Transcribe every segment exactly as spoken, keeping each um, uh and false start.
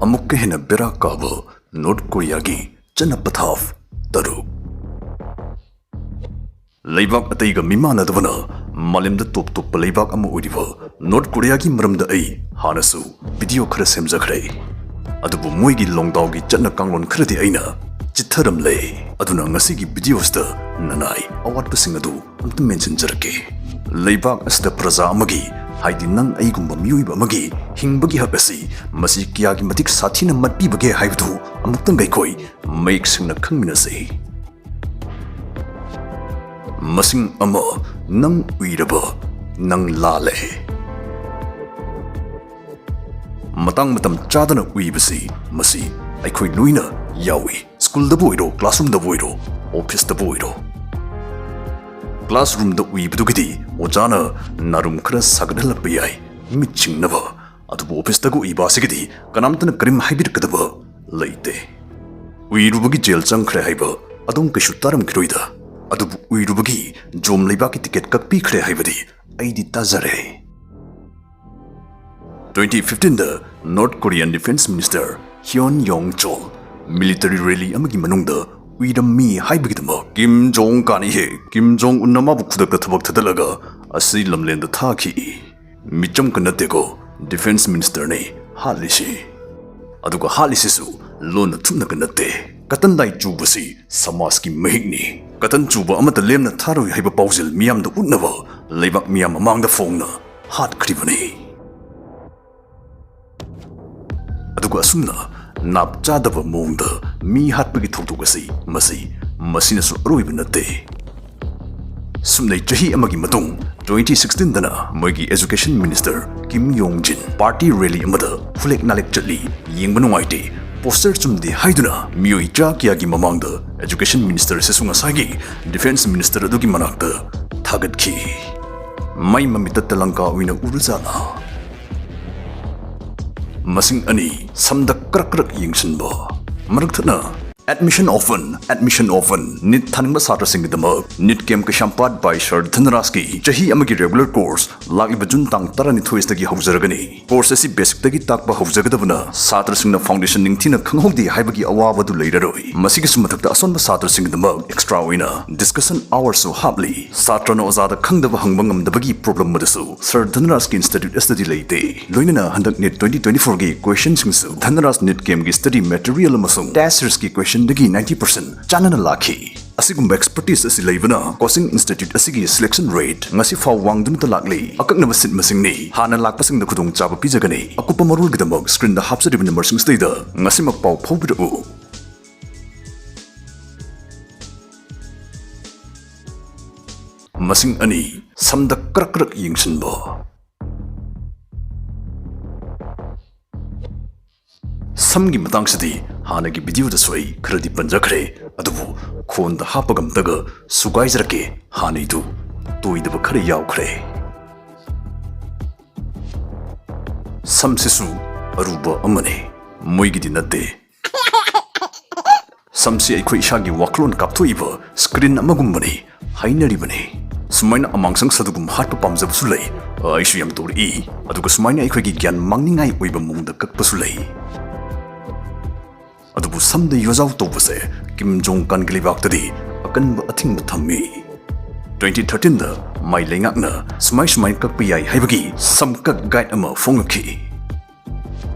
ꯑꯃꯨꯛꯀ ꯍꯦꯟꯅ ꯕꯦꯔꯥ ꯀꯥꯕ ꯅꯣꯔꯠ ꯀꯣꯔꯤꯌꯥꯒꯤ ꯆꯠꯅ ꯄꯊꯥꯞ ꯇꯔꯨꯛ꯫ ꯂꯩꯕꯥꯛ ꯑꯇꯩꯒ ꯃꯤꯃꯥꯟꯅꯗꯕꯅ ꯃꯥꯂꯦꯝꯗ ꯇꯣꯞ ꯇꯣꯞꯄ ꯂꯩꯕꯥꯛ ꯑꯃ ꯑꯣꯏꯔꯤꯕ ꯅꯣꯔꯠ ꯀꯣꯔꯤꯌꯥꯒꯤ ꯃꯔꯝꯗ ꯑꯩ ꯍꯥꯟꯅꯁꯨ ꯚꯤꯗꯤꯑꯣ ꯈꯔ ꯁꯦꯝꯖꯈ꯭ꯔꯦ꯫ ꯑꯗꯨꯕꯨ ꯃꯣꯏꯒꯤ ꯂꯣꯡꯗꯥꯎꯒꯤ ꯆꯠꯅ ꯀꯥꯡꯂꯣꯟ ꯈꯔꯗꯤ ꯑꯩꯅ ꯆꯤꯠꯊꯔꯝꯂꯦ꯫ ꯑꯗꯨꯅ ꯉꯁꯤꯒꯤ ꯚꯤꯗꯤꯑꯣꯁꯤꯗ ꯅꯅꯥꯏ ꯑꯋꯥꯠꯄꯁꯤꯡ ꯑꯗꯨ ꯑꯝꯇ ꯃꯦꯟꯁꯤꯟꯖꯔꯛꯀꯦ꯫ ꯂꯩꯕꯥꯛ ꯑꯁꯤꯗ ꯄ꯭ꯔꯖꯥ ꯑꯃꯒꯤ, ꯍꯥꯏꯗꯤ ꯅꯪ ꯑꯩꯒꯨꯝꯕ ꯃꯤꯑꯣꯏꯕ ꯑꯃꯒꯤ ꯍꯤꯡꯕꯒꯤ ꯍꯛ ꯑꯁꯤ ꯃꯁꯤ ꯀꯌꯥꯒꯤ ꯃꯇꯤꯛ ꯁꯥꯊꯤꯅ ꯃꯠꯄꯤꯕꯒꯦ ꯍꯥꯏꯕꯗꯨ ꯑꯃꯨꯛꯇꯪ ꯑꯩꯈꯣꯏ ꯃꯌꯦꯛ ꯁꯦꯡꯅ ꯈꯪꯃꯤꯟꯅꯁꯤ꯫ ꯃꯁꯤꯡ ꯑꯃ, ꯅꯪ ꯎꯏꯔꯕ, ꯅꯪ ꯂꯥꯜꯂꯦ꯫ ꯃꯇꯥꯡ ꯃꯇꯝ ꯆꯥꯗꯅ ꯎꯏꯕꯁꯤ ꯃꯁꯤ ꯑꯩꯈꯣꯏ ꯂꯣꯏꯅ ꯌꯥꯎꯏ꯫ ꯁ꯭ꯀꯨꯜꯗꯕꯨ ꯑꯣꯏꯔꯣ, ꯀ꯭ꯂꯥꯁꯔꯨꯝꯗꯕꯨ ꯑꯣꯏꯔꯣ, ꯑꯣꯐꯤꯁꯇꯕꯨ ꯑꯣꯏꯔꯣ꯫ ꯀ꯭ꯂꯥꯁꯔꯨꯝꯗ ꯎꯏꯕꯗꯨꯒꯤꯗꯤ ꯑꯣꯖꯥꯅ ꯅꯥꯔꯨꯝ ꯈꯔ ꯁꯥꯒꯠꯍꯜꯂꯛꯄ ꯌꯥꯏ, ꯃꯤꯠ ꯁꯤꯡꯅꯕ꯫ ꯑꯗꯨꯕꯨ ꯑꯣꯐꯤꯁꯇꯒ ꯎꯏꯕ ꯑꯁꯤꯒꯤꯗꯤ ꯀꯅꯥꯝꯇꯅ ꯀꯔꯤꯝ ꯍꯥꯏꯕꯤꯔꯛꯀꯗꯕ ꯂꯩꯇꯦ꯫ ꯎꯏꯔꯨꯕꯒꯤ ꯖꯦꯜ ꯆꯪꯈ꯭ꯔꯦ ꯍꯥꯏꯕ ꯑꯗꯨꯝ ꯀꯩꯁꯨ ꯇꯥꯔꯝꯈꯤꯔꯣꯏꯗ꯫ ꯑꯗꯨꯕꯨ ꯎꯏꯔꯨꯕꯒꯤ ꯖꯣꯝ ꯂꯩꯕꯥꯛꯀꯤ ꯇꯤꯀꯦꯠ ꯀꯛꯄꯤꯈ꯭ꯔꯦ ꯍꯥꯏꯕꯗꯤ ꯑꯩꯗꯤ ꯇꯥꯖꯔꯦ꯫ ꯇ꯭ꯋꯦꯟꯇꯤ ꯐꯤꯐꯇꯤꯟꯗ North Korean defence minister Hyon Yong Chol military rally ꯑꯃꯒꯤ ꯃꯅꯨꯡꯗ ꯎꯏꯔꯝꯃꯤ ꯍꯥꯏꯕꯒꯤꯗꯃꯛ ꯀꯤꯝ ꯖꯣꯡ ꯀꯥꯅꯤ ꯍꯦ ꯀꯤꯝ ꯖꯣꯡ ꯎꯟꯅ ꯃꯥꯕꯨ ꯈꯨꯗꯛꯇ ꯊꯕꯛ ꯊꯥꯗꯠꯂꯒ ꯑꯁꯤ ꯂꯝꯂꯦꯟꯗ ꯊꯥꯈꯤ꯫ ꯃꯤꯆꯝꯀ ꯅꯠꯇꯦꯀꯣ ꯗꯤꯐꯦꯟꯁ ꯃꯤꯅꯤꯁꯇꯔꯅꯤ ꯍꯥꯠꯂꯤꯁꯤ꯫ ꯑꯗꯨꯒ ꯍꯥꯠꯂꯤꯁꯤꯁꯨ ꯂꯣꯟꯅ ꯊꯨꯞꯅꯒ ꯅꯠꯇꯦ꯫ ꯀꯇꯟ ꯗꯥꯏ ꯆꯨꯕꯁꯤ ꯁꯃꯥꯖꯀꯤ ꯃꯍꯤꯛꯅꯤ꯫ ꯀꯇꯟ ꯆꯨꯕ ꯑꯃꯠꯇ ꯂꯦꯝꯅ ꯊꯥꯔꯣꯏ ꯍꯥꯏꯕ ꯄꯥꯎꯖꯦꯜ ꯃꯤꯌꯥꯝꯗ ꯎꯠꯅꯕ ꯂꯩꯕꯥꯛ ꯃꯤꯌꯥꯝ ꯃꯃꯥꯡꯗ ꯐꯣꯡꯅ ꯍꯥꯠꯈ꯭ꯔꯤꯕꯅꯤ꯫ ꯑꯗꯨꯒ ꯑꯁꯨꯝꯅ ꯅꯥꯞ ꯆꯥꯗꯕ ꯃꯑꯣꯡꯗ ꯃꯤ ꯍꯥꯠꯄꯒꯤ ꯊꯧꯗꯣꯛ ꯑꯁꯤ ꯃꯁꯤ ꯃꯁꯤꯅꯁꯨ ꯑꯔꯣꯏꯕ ꯅꯠꯇꯦ꯫ ꯁꯨꯝꯅꯩ ꯆꯍꯤ ꯑꯃꯒꯤ ꯃꯇꯨꯡ ꯇ꯭ꯋꯦꯟꯇꯤ ꯁꯤꯛꯁꯇꯤꯟꯗꯅ ꯃꯣꯏꯒꯤ ꯑꯦꯖꯨꯀꯦꯁꯟ ꯃꯤꯅꯤꯁꯇꯔ ꯀꯤꯝ ꯌꯣꯡ ꯖꯤꯟ ꯄꯥꯔꯇꯤ ꯔꯦꯂꯤ ꯑꯃꯗ ꯐꯨꯂꯦꯛ ꯅꯥꯂꯦꯛ ꯆꯠꯂꯤ ꯌꯦꯡꯕ ꯅꯨꯡꯉꯥꯏꯇꯦ, ꯄꯣꯁꯇꯔ ꯆꯨꯝꯗꯦ ꯍꯥꯏꯗꯨꯅ ꯃꯤꯑꯣꯏ ꯆꯥ ꯀꯌꯥꯒꯤ ꯃꯃꯥꯡꯗ ꯑꯦꯖꯨꯀꯦꯁꯟ ꯃꯤꯅꯤꯁꯇꯔ ꯑꯁꯤꯁꯨ ꯉꯁꯥꯏꯒꯤ ꯗꯤꯐꯦꯟꯁ ꯃꯤꯅꯤꯁꯇꯔ ꯑꯗꯨꯒꯤ ꯃꯅꯥꯛꯇ ꯊꯥꯒꯠꯈꯤ꯫ ꯃꯩ ꯃꯃꯤꯠꯇ ꯇꯦꯂꯪꯀꯥ ꯑꯣꯏꯅ ꯎꯔꯖꯥꯠꯂꯥ? ꯃꯁꯤꯡ ꯑꯅꯤ, ꯁꯝꯗ ꯀ꯭ꯔꯛ ꯀ꯭ꯔꯛ ꯌꯦꯡꯁꯤꯟꯕ꯫ ꯃꯔꯛ ꯊꯠꯅ Admission open, admission open. NEET ꯊꯥꯅꯤꯡꯕ ꯁꯥꯇ꯭ꯔꯁꯤꯡꯒꯤꯗꯃꯛ NEET CAMP Keishampat by Sir ꯙꯟꯔꯥꯖꯀꯤ ꯆꯍꯤ ꯑꯃꯒꯤ regular course ꯂꯥꯛꯂꯤꯕ June ꯇꯥꯡ ꯇꯔꯥꯅꯤꯊꯣꯏꯗꯒꯤ ꯍꯧꯖꯔꯒꯅꯤ꯫ Course ꯑꯁꯤ basicꯇꯒꯤ ꯇꯥꯛꯄ ꯍꯧꯖꯒꯗꯕꯅ ꯁꯥꯇ꯭ꯔꯁꯤꯡꯅ foundation ꯅꯤꯡꯊꯤꯅ ꯈꯪꯍꯧꯗꯦ ꯍꯥꯏꯕꯒꯤ ꯑꯋꯥꯕꯗꯨ ꯂꯩꯔꯔꯣꯏ꯫ ꯃꯁꯤꯒꯤꯁꯨ ꯃꯊꯛꯇ ꯑꯁꯣꯟꯕ ꯁꯥꯇ꯭ꯔꯁꯤꯡꯒꯤꯗꯃꯛ extra ꯑꯣꯏꯅ discussion hoursꯁꯨ ꯍꯥꯞꯂꯤ꯫ ꯁꯥꯇ꯭ꯔꯅ ꯑꯣꯖꯥꯗ ꯈꯪꯗꯕ ꯍꯪꯕ ꯉꯝꯗꯕꯒꯤ problem ꯑꯗꯨꯁꯨ Sir ꯙꯟꯔꯥꯖꯀꯤ institute ꯑꯁꯤꯗꯗꯤ ꯂꯩꯇꯦ꯫ ꯂꯣꯏꯅꯅ ꯍꯟꯗꯛ NEET twenty twenty fourꯒꯤ questionꯁꯤꯡꯁꯨ ꯙꯟꯔꯥꯖ NEET CAMPꯒꯤ study material ꯑꯃꯁꯨꯡ test series questionꯗꯒꯤ ninety percent ꯆꯥꯟꯅꯅ ꯂꯥꯛꯈꯤ꯫ ꯑꯁꯤꯒꯨꯝꯕ expertise ꯑꯁꯤ ꯂꯩꯕꯅ coaching institute ꯑꯁꯤꯒꯤ selection rate ꯉꯁꯤ ꯐꯥꯎ ꯋꯥꯡꯗꯨꯅꯇ ꯂꯥꯛꯂꯤ꯫ ꯑꯀꯛꯅꯕ seat ꯃꯁꯤꯡꯅꯤ꯫ ꯍꯥꯟꯅ ꯂꯥꯛꯄꯁꯤꯡꯗ ꯈꯨꯗꯣꯡꯆꯥꯕ ꯄꯤꯖꯒꯅꯤ꯫ ꯑꯀꯨꯞꯄ ꯃꯔꯣꯜꯒꯤꯗꯃꯛ screenꯗ ꯍꯥꯞꯆꯔꯤꯕ numberꯁꯤꯡꯁꯤꯗꯩꯗ ꯉꯁꯤꯃꯛ ꯄꯥꯎ ꯐꯥꯎꯕꯤꯔꯛꯎ꯫ ꯃꯁꯤꯡ ꯑꯅꯤ, ꯁꯝꯗ ꯀ꯭ꯔꯛ ꯀ꯭ꯔꯛ ꯌꯦꯡꯁꯤꯟꯕ꯫ ꯁꯝꯒꯤ ꯃꯇꯥꯡꯁꯤꯗꯤ ꯍꯥꯟꯅꯒꯤ videoꯗꯁꯨ ꯑꯩ ꯈꯔꯗꯤ ꯄꯟꯖꯈ꯭ꯔꯦ, ꯑꯗꯨꯕꯨ ꯈꯣꯟꯗ ꯍꯥꯞꯄꯒ ꯑꯝꯇꯒ ꯁꯨꯒꯥꯏꯖꯔꯛꯀꯦ꯫ ꯍꯥꯟꯅꯩꯗꯨ ꯇꯣꯏꯗꯕ ꯈꯔ ꯌꯥꯎꯈ꯭ꯔꯦ꯫ ꯁꯝꯁꯤꯁꯨ ꯑꯔꯨꯕ ꯑꯃꯅꯤ, ꯃꯣꯏꯒꯤꯗꯤ ꯅꯠꯇꯦ꯫ ꯁꯝꯁꯤ ꯑꯩꯈꯣꯏ ꯏꯁꯥꯒꯤ ꯋꯥꯈꯜꯂꯣꯟ ꯀꯥꯞꯊꯣꯛꯏꯕ screen ꯑꯃꯒꯨꯝꯕꯅꯤ ꯍꯥꯏꯅꯔꯤꯕꯅꯤ꯫ ꯁꯨꯃꯥꯏꯅ ꯑꯃꯥꯡꯁꯪ ꯁꯥꯗꯨꯒꯨꯝ ꯍꯥꯠꯄ ꯄꯥꯝꯖꯕꯁꯨ ꯂꯩ, ꯑꯩꯁꯨ ꯌꯥꯝ ꯇꯧꯔꯛꯏ꯫ ꯑꯗꯨꯒ ꯁꯨꯃꯥꯏꯅ ꯑꯩꯈꯣꯏꯒꯤ ꯒ꯭ꯌꯥꯟ ꯃꯥꯡꯅꯤꯡꯉꯥꯏ ꯑꯣꯏꯕ ꯃꯑꯣꯡꯗ ꯀꯛꯄꯁꯨ ꯂꯩ꯫ ꯑꯗꯨꯕꯨ ꯁꯝꯗ ꯌꯣꯖꯥꯎ ꯇꯧꯕꯁꯦ ꯀꯤꯝ ꯖꯣꯡ ꯀꯥꯟꯒꯤ ꯂꯩꯕꯥꯛꯇꯗꯤ ꯑꯀꯟꯕ ꯑꯊꯤꯡꯕ ꯊꯝꯃꯤ꯫ Twenty thirteenꯗ ꯃꯥꯏ ꯂꯩꯉꯥꯛꯅ ꯁꯨꯃꯥꯏ ꯁꯨꯃꯥꯏꯅ ꯀꯛꯄ ꯌꯥꯏ ꯍꯥꯏꯕꯒꯤ ꯁꯝꯀꯛ guide ꯑꯃ ꯐꯣꯡꯉꯛꯈꯤ꯫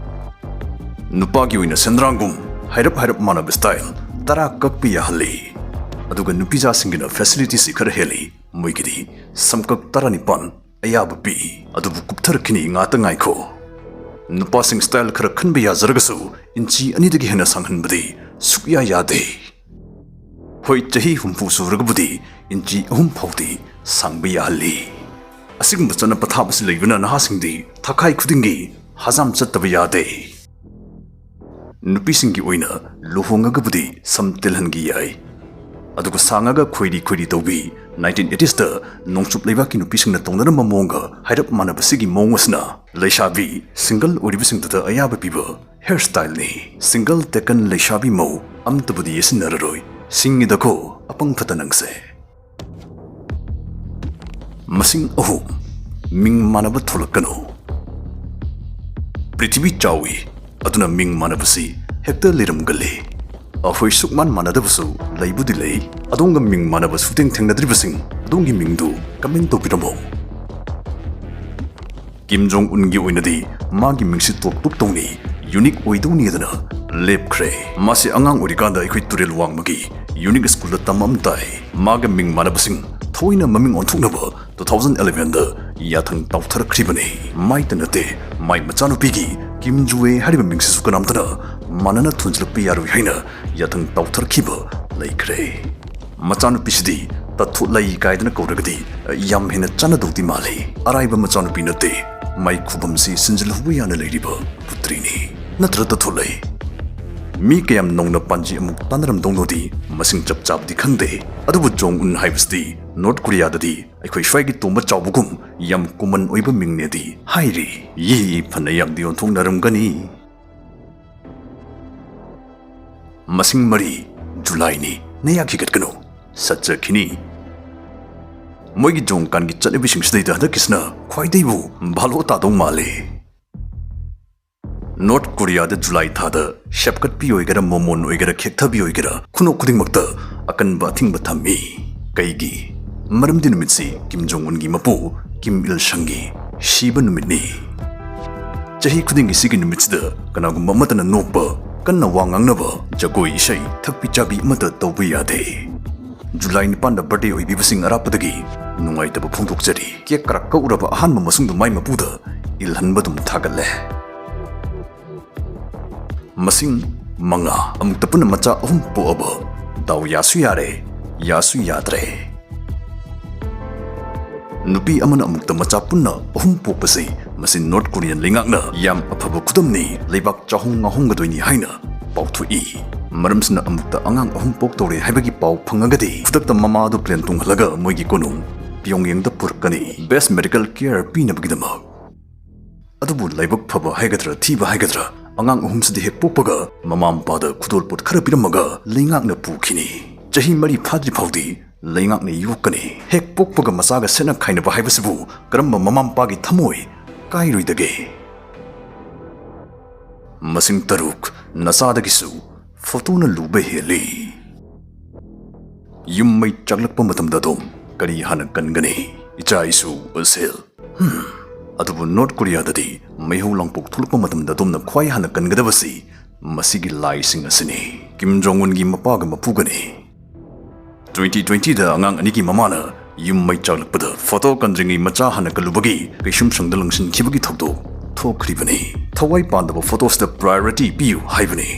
ꯅꯨꯄꯥꯒꯤ ꯑꯣꯏꯅ ꯁꯦꯟꯗ꯭ꯔꯥꯡꯒꯨꯝ ꯍꯥꯏꯔꯞ ꯍꯥꯏꯔꯞ ꯃꯥꯟꯅꯕ style ꯇꯔꯥ ꯀꯛꯄ ꯌꯥꯍꯜꯂꯤ꯫ ꯑꯗꯨꯒ ꯅꯨꯄꯤꯖꯥꯁꯤꯡꯒꯤꯅ facilityꯁꯤ ꯈꯔ ꯍꯦꯜꯂꯤ꯫ ꯃꯣꯏꯒꯤꯗꯤ ꯁꯝꯀꯛ ꯇꯔꯥꯅꯤꯄꯥꯟ ꯑꯌꯥꯕ ꯄꯤ꯫ ꯑꯗꯨꯕꯨ ꯀꯨꯞꯊꯔꯛꯈꯤꯅꯤ, ꯉꯥꯛꯇ ꯉꯥꯏꯈꯣ꯫ ꯅꯨꯄꯥꯁꯤꯡ style ꯈꯔ ꯈꯟꯕ ꯌꯥꯖꯔꯒꯁꯨ ꯏꯟꯆꯤ ꯑꯅꯤꯗꯒꯤ ꯍꯦꯟꯅ ꯁꯥꯡꯍꯟꯕꯗꯤ ꯁꯨꯛꯌꯥ ꯌꯥꯗꯦ꯫ ꯍꯣꯏ, ꯆꯍꯤ ꯍꯨꯝꯐꯨ ꯁꯨꯔꯒꯕꯨꯗꯤ ꯏꯟꯆꯤ ꯑꯍꯨꯝ ꯐꯥꯎꯗꯤ ꯁꯥꯡꯕ ꯌꯥꯍꯜꯂꯤ꯫ ꯑꯁꯤꯒꯨꯝꯕ ꯆꯠꯅ ꯄꯊꯥꯞ ꯑꯁꯤ ꯂꯩꯕꯅ ꯅꯍꯥꯁꯤꯡꯗꯤ ꯊꯥꯈꯥꯏ ꯈꯨꯗꯤꯡꯒꯤ ꯍꯖꯥꯝ ꯆꯠꯇꯕ ꯌꯥꯗꯦ꯫ ꯅꯨꯄꯤꯁꯤꯡꯒꯤ ꯑꯣꯏꯅ ꯂꯨꯍꯣꯡꯉꯒꯕꯨꯗꯤ ꯁꯝ ꯇꯦꯜꯍꯟꯈꯤ ꯌꯥꯏ, ꯑꯗꯨꯒ ꯁꯥꯡꯉꯒ ꯈꯣꯏꯔꯤ ꯈꯣꯏꯔꯤ ꯇꯧꯕꯤ, nineteen eightieesꯇ ꯅꯣꯡꯆꯨꯞ ꯂꯩꯕꯥꯛꯀꯤ ꯅꯨꯄꯤꯁꯤꯡꯅ ꯇꯧꯅꯔꯝꯕ ꯃꯑꯣꯡꯒ ꯍꯥꯏꯔꯞ ꯃꯥꯟꯅꯕ ꯁꯤꯒꯤ ꯃꯑꯣꯡ ꯑꯁꯤꯅ ꯂꯩꯁꯥꯕꯤ single ꯑꯣꯏꯔꯤꯕꯁꯤꯡꯗꯨꯗ ꯑꯌꯥꯕ ꯄꯤꯕ ꯍꯦꯌꯔ ꯁ꯭ꯇꯥꯏꯜꯅꯤ꯫ ꯁꯤꯡꯒꯜ ꯇꯦꯀꯟ ꯂꯩꯁꯥꯕꯤ ꯃꯧ ꯑꯝꯇꯕꯨꯗꯤ ꯌꯦꯠꯁꯤꯟꯅꯔꯔꯣꯏ꯫ ꯁꯤꯡꯉꯤꯗꯀꯣ ꯑꯄꯪ ꯐꯠꯇ ꯅꯪꯁꯦ꯫ ꯃꯁꯤꯡ ꯑꯍꯨꯝ, ꯃꯤꯡ ꯃꯥꯟꯅꯕ ꯊꯣꯛꯂꯛꯀꯅꯨ꯫ ꯄ꯭ꯔꯤꯊꯤꯕꯤ ꯆꯥꯎꯏ, ꯑꯗꯨꯅ ꯃꯤꯡ ꯃꯥꯟꯅꯕꯁꯤ ꯍꯦꯛꯇ ꯂꯩꯔꯝꯒꯜꯂꯤ꯫ ꯑꯩꯈꯣꯏ ꯁꯨꯛꯃꯥꯟ ꯃꯥꯟꯅꯗꯕꯁꯨ ꯂꯩꯕꯨꯗꯤ ꯂꯩ꯫ ꯑꯗꯣꯝꯒ ꯃꯤꯡ ꯃꯥꯟꯅꯕ ꯁꯨꯛꯊꯦꯡ ꯊꯦꯡꯅꯗ꯭ꯔꯤꯕꯁꯤꯡ, ꯑꯗꯣꯝꯒꯤ ꯃꯤꯡꯗꯨ ꯀꯃꯦꯟ ꯇꯧꯕꯤꯔꯝꯃꯣ꯫ ꯀꯤꯝ ꯖꯣꯡ ꯎꯟꯒꯤ ꯑꯣꯏꯅꯗꯤ ꯃꯥꯒꯤ ꯃꯤꯡꯁꯤ ꯇꯣꯞ ꯇꯣꯞ ꯇꯧꯅꯤ, ꯌꯨꯅꯤꯛ ꯑꯣꯏꯗꯧꯅꯤ ꯑꯗꯨꯅ ꯂꯦꯞꯈ꯭ꯔꯦ꯫ ꯃꯥꯁꯤ ꯑꯉꯥꯡ ꯑꯣꯏꯔꯤꯀꯥꯟꯗ ꯑꯩꯈꯣꯏ ꯇꯨꯔꯦꯜ ꯋꯥꯡꯃꯒꯤ ꯌꯨꯅꯤꯛ ꯁ꯭ꯀꯨꯜꯗ ꯇꯝꯃꯝ ꯇꯥꯏ꯫ ꯃꯥꯒ ꯃꯤꯡ ꯃꯥꯟꯅꯕꯁꯤꯡ ꯊꯑꯣꯏꯅ ꯃꯃꯤꯡ ꯑꯣꯟꯊꯣꯛꯅꯕ ꯇꯨ ꯊꯥꯎꯖꯟ ꯑꯦꯂꯦꯚꯦꯟꯗ ꯌꯥꯊꯪ ꯇꯥꯎꯊꯔꯛꯈ꯭ꯔꯤꯕꯅꯤ꯫ ꯃꯥꯏꯇ ꯅꯠꯇꯦ, ꯃꯥꯏ ꯃꯆꯥꯅꯨꯄꯤꯒꯤ ꯀꯤꯝ ꯖꯨꯋꯦ ꯍꯥꯏꯔꯤꯕ ꯃꯤꯡꯁꯤꯁꯨ ꯀꯅꯥꯝꯇꯅ ꯃꯥꯟꯅꯅ ꯊꯣꯟꯖꯤꯜꯂꯛꯄ ꯌꯥꯔꯣꯏ ꯍꯥꯏꯅ ꯌꯥꯊꯪ ꯇꯥꯎꯊꯔꯛꯈꯤꯕ ꯂꯩꯈ꯭ꯔꯦ꯫ ꯃꯆꯥꯅꯨꯄꯤꯁꯤꯗꯤ ꯇꯊꯣꯠꯂꯩ ꯀꯥꯏꯗꯅ ꯀꯧꯔꯒꯗꯤ ꯌꯥꯝ ꯍꯦꯟꯅ ꯆꯥꯟꯅꯗꯧꯗꯤ ꯃꯥꯜꯂꯤ꯫ ꯑꯔꯥꯏꯕ ꯃꯆꯥꯅꯨꯄꯤ ꯅꯠꯇꯦ, ꯃꯥꯏ ꯈꯨꯕꯝꯁꯤ ꯁꯤꯟꯖꯤꯜꯍꯧꯕ ꯌꯥꯅ ꯂꯩꯔꯤꯕ ꯄꯨꯇ꯭ꯔꯤꯅꯤ꯫ ꯅꯠꯇ꯭ꯔ ꯇꯊꯣꯠꯂꯩ? ꯃꯤ ꯀꯌꯥꯝ ꯅꯧꯅ ꯄꯥꯟꯖꯤ ꯑꯃꯨꯛ ꯇꯥꯟꯅꯔꯝꯗꯧꯅꯣꯗꯤ ꯃꯁꯤꯡ ꯆꯞ ꯆꯥꯕꯗꯤ ꯈꯪꯗꯦ, ꯑꯗꯨꯕꯨ ꯖꯣꯡ ꯎꯟ ꯍꯥꯏꯕꯁꯤꯗꯤ ꯅꯣꯔꯠ ꯀꯣꯔꯤꯌꯥꯗꯗꯤ ꯑꯩꯈꯣꯏ ꯁ꯭ꯋꯥꯏꯒꯤ ꯇꯣꯝꯕ ꯆꯥꯎꯕꯒꯨꯝ ꯌꯥꯝ ꯀꯣꯃꯟ ꯑꯣꯏꯕ ꯃꯤꯡꯅꯦꯗꯤ ꯍꯥꯏꯔꯤ꯫ ꯌꯤ, ꯐꯅ ꯌꯥꯝꯗꯤ ꯑꯣꯟꯊꯣꯛꯅꯔꯝꯒꯅꯤ꯫ ꯃꯁꯤꯡ ꯃꯔꯤ, ꯖꯨꯂꯥꯏꯅꯤ꯫ ꯅꯌꯥ ꯈꯤꯒꯠꯀꯅꯨ, ꯁꯠꯆꯈꯤꯅꯤ꯫ ꯃꯣꯏꯒꯤ ꯖꯣꯡꯀꯥꯟꯒꯤ ꯆꯠꯅꯕꯤꯁꯤꯡꯁꯤꯗꯩꯗ ꯍꯟꯗꯛꯀꯤꯁꯤꯅ ꯈ꯭ꯋꯥꯏꯗꯩꯕꯨ ꯚꯥꯂꯣ ꯇꯥꯗꯧ ꯃꯥꯜꯂꯦ꯫ ꯅꯣꯔꯠ ꯀꯣꯔꯤꯌꯥꯗ ꯖꯨꯂꯥꯏ ꯊꯥꯗ ꯁꯦꯞꯀꯠꯄꯤ ꯑꯣꯏꯒꯦꯔꯥ, ꯃꯣꯃꯣꯟ ꯑꯣꯏꯒꯦꯔꯥ, ꯈꯦꯛꯊꯕꯤ ꯑꯣꯏꯒꯦꯔꯥ, ꯈꯨꯅꯣꯛ ꯈꯨꯗꯤꯡꯃꯛꯇ ꯑꯀꯟꯕ ꯑꯊꯤꯡꯕ ꯊꯝꯃꯤ꯫ ꯀꯩꯒꯤ? ꯃꯔꯝꯗꯤ ꯅꯨꯃꯤꯠꯁꯤ ꯀꯤꯝ ꯖꯣꯡ ꯎꯟꯒꯤ ꯃꯄꯨ ꯀꯤꯝ ꯏꯜ ꯁꯪꯒꯤ ꯁꯤꯕ ꯅꯨꯃꯤꯠꯅꯤ꯫ ꯆꯍꯤ ꯈꯨꯗꯤꯡꯒꯤ ꯁꯤꯒꯤ ꯅꯨꯃꯤꯠꯁꯤꯗ ꯀꯅꯥꯒꯨꯝꯕ ꯑꯃꯠꯇꯅ ꯅꯣꯛꯄ, ꯀꯟꯅ ꯋꯥ ꯉꯥꯡꯅꯕ, ꯖꯒꯣꯏ ꯏꯁꯩ, ꯊꯛꯄꯤ ꯆꯥꯕꯤ ꯑꯃꯠꯇ ꯇꯧꯕ ꯌꯥꯗꯦ꯫ ꯖꯨꯂꯥꯏ ꯅꯤꯄꯥꯟꯗ ꯕꯥꯔꯗꯦ ꯑꯣꯏꯕꯤꯕꯁꯤꯡ ꯑꯔꯥꯞꯄꯗꯒꯤ ꯅꯨꯡꯉꯥꯏꯇꯕ ꯐꯣꯡꯗꯣꯛꯆꯔꯤ꯫ ꯀꯦꯛ ꯀꯔꯛ ꯀꯛꯎꯔꯕ ꯑꯍꯥꯟꯕ ꯃꯁꯨꯡꯗꯨ ꯃꯥꯏ ꯃꯄꯨꯗ ꯏꯜꯍꯟꯕ ꯑꯗꯨꯝ ꯊꯥꯒꯠꯂꯦ꯫ ꯃꯁꯤꯡ ꯃꯉꯥ꯫ ꯑꯃꯨꯛꯇ ꯄꯨꯟꯅ ꯃꯆꯥ ꯑꯍꯨꯝ ꯄꯣꯛꯑꯕ꯫ ꯗꯥꯎ ꯌꯥꯁꯨ ꯌꯥꯔꯦ, ꯌꯥꯁꯨ ꯌꯥꯗ꯭ꯔꯦ꯫ ꯅꯨꯄꯤ ꯑꯃꯅ ꯑꯃꯨꯛꯇ ꯃꯆꯥ ꯄꯨꯟꯅ ꯑꯍꯨꯝ ꯄꯣꯛꯄꯁꯤ, ꯃꯁꯤ ꯅꯣꯔꯠ ꯀꯣꯔꯤꯌꯟ ꯂꯩꯉꯥꯛꯅ ꯌꯥꯝ ꯑꯐꯕ ꯈꯨꯗꯝꯅꯤ, ꯂꯩꯕꯥꯛ ꯆꯥꯍꯣꯡ ꯉꯥꯍꯣꯡꯒꯗꯣꯏꯅꯤ ꯍꯥꯏꯅ ꯄꯥꯎꯊꯣꯛꯏ꯫ ꯃꯔꯝꯁꯤꯅ, ꯑꯃꯨꯛꯇ ꯑꯉꯥꯡ ꯑꯍꯨꯝ ꯄꯣꯛꯇꯧꯔꯦ ꯍꯥꯏꯕꯒꯤ ꯄꯥꯎ ꯐꯪꯉꯒꯗꯤ, ꯈꯨꯗꯛꯇ ꯃꯃꯥ ꯑꯗꯨ ꯄ꯭ꯂꯦꯟ ꯇꯣꯡꯍꯜꯂꯒ ꯃꯣꯏꯒꯤ ꯀꯣꯅꯨꯡ ꯄꯤꯌꯣꯡꯌꯦꯡꯗ ꯄꯨꯔꯛꯀꯅꯤ, ꯕꯦꯁ ꯃꯦꯗꯤꯀꯦꯜ ꯀꯤꯌꯔ ꯄꯤꯅꯕꯒꯤꯗꯃꯛ꯫ ꯑꯗꯨꯕꯨ ꯂꯥꯏꯕꯛ ꯐꯕ ꯍꯥꯏꯒꯗ꯭ꯔꯥ, ꯊꯤꯕ ꯍꯥꯏꯒꯗ꯭ꯔꯥ, ꯑꯉꯥꯡ ꯑꯍꯨꯝꯁꯤꯗꯤ ꯍꯦꯛ ꯄꯣꯛꯄꯒ ꯃꯃꯥ ꯃꯄꯥꯗ ꯈꯨꯗꯣꯜꯄꯣꯠ ꯈꯔ ꯄꯤꯔꯝꯃꯒ ꯂꯩꯉꯥꯛꯅ ꯄꯨꯈꯤꯅꯤ꯫ ꯆꯍꯤ ꯃꯔꯤ ꯐꯥꯗ꯭ꯔꯤ ꯐꯥꯎꯗꯤ ꯂꯩꯉꯥꯛꯅ ꯌꯣꯛꯀꯅꯤ꯫ ꯍꯦꯛ ꯄꯣꯛꯄꯒ ꯃꯆꯥꯒ ꯁꯦꯠꯅ ꯈꯥꯏꯅꯕ ꯍꯥꯏꯕꯁꯤꯕꯨ ꯀꯔꯝꯕ ꯃꯃꯥ ꯃꯄꯥꯒꯤ ꯊꯃꯣꯏ ꯀꯥꯏꯔꯣꯏꯗꯒꯦ? ꯃꯁꯤꯡ ꯇꯔꯨꯛ, ꯅꯆꯥꯗꯒꯤꯁꯨ ꯐꯣꯇꯣꯅ ꯂꯨꯕ ꯍꯦꯜꯂꯤ꯫ ꯌꯨꯝ ꯃꯩ ꯆꯥꯛꯂꯛꯄ ꯃꯇꯝꯗ ꯑꯗꯣꯝ ꯀꯔꯤ ꯍꯥꯟꯅ ꯀꯟꯒꯅꯤ? ꯏꯆꯥ ꯏꯁꯨ, ꯑꯁꯦꯜ꯫ ꯍꯝ꯫ ꯑꯗꯨꯕꯨ ꯅꯣꯔꯠ ꯀꯣꯔꯤꯌꯥꯗꯗꯤ ꯃꯩꯍꯧ ꯂꯥꯡꯄꯣꯛ ꯊꯣꯛꯂꯛꯄ ꯃꯇꯝꯗ ꯑꯗꯣꯝꯅ ꯈ꯭ꯋꯥꯏ ꯍꯥꯟꯅ ꯀꯟꯒꯗꯕꯁꯤ ꯃꯁꯤꯒꯤ ꯂꯥꯏꯁꯤꯡ ꯑꯁꯤꯅꯤ꯫ ꯀꯤꯝ ꯖꯣꯡ ꯎꯟꯒꯤ ꯃꯄꯥꯒ ꯃꯄꯨꯒꯅꯤ꯫ ꯇ꯭ꯋꯦꯟꯇꯤ ꯇ꯭ꯋꯦꯟꯇꯤꯗ ꯑꯉꯥꯡ ꯑꯅꯤꯒꯤ ꯃꯃꯥꯅ ꯌꯨꯝ ꯃꯩ ꯆꯥꯛꯂꯛꯄꯗ ꯐꯣꯇꯣ ꯀꯟꯗ꯭ꯔꯤꯉꯩ ꯃꯆꯥ ꯍꯥꯟꯅ ꯀꯜꯂꯨꯕꯒꯤ ꯀꯩꯁꯨꯝꯁꯪꯗ ꯂꯪꯁꯤꯟꯈꯤꯕꯒꯤ ꯊꯧꯗꯣꯛ ꯊꯣꯛꯈ꯭ꯔꯤꯕꯅꯤ꯫ ꯊꯋꯥꯏ ꯄꯥꯟꯗꯕ ꯐꯣꯇꯣꯁꯤꯗ ꯄ꯭ꯔꯥꯏꯌꯣꯔꯤꯇꯤ ꯄꯤꯌꯨ ꯍꯥꯏꯕꯅꯤ꯫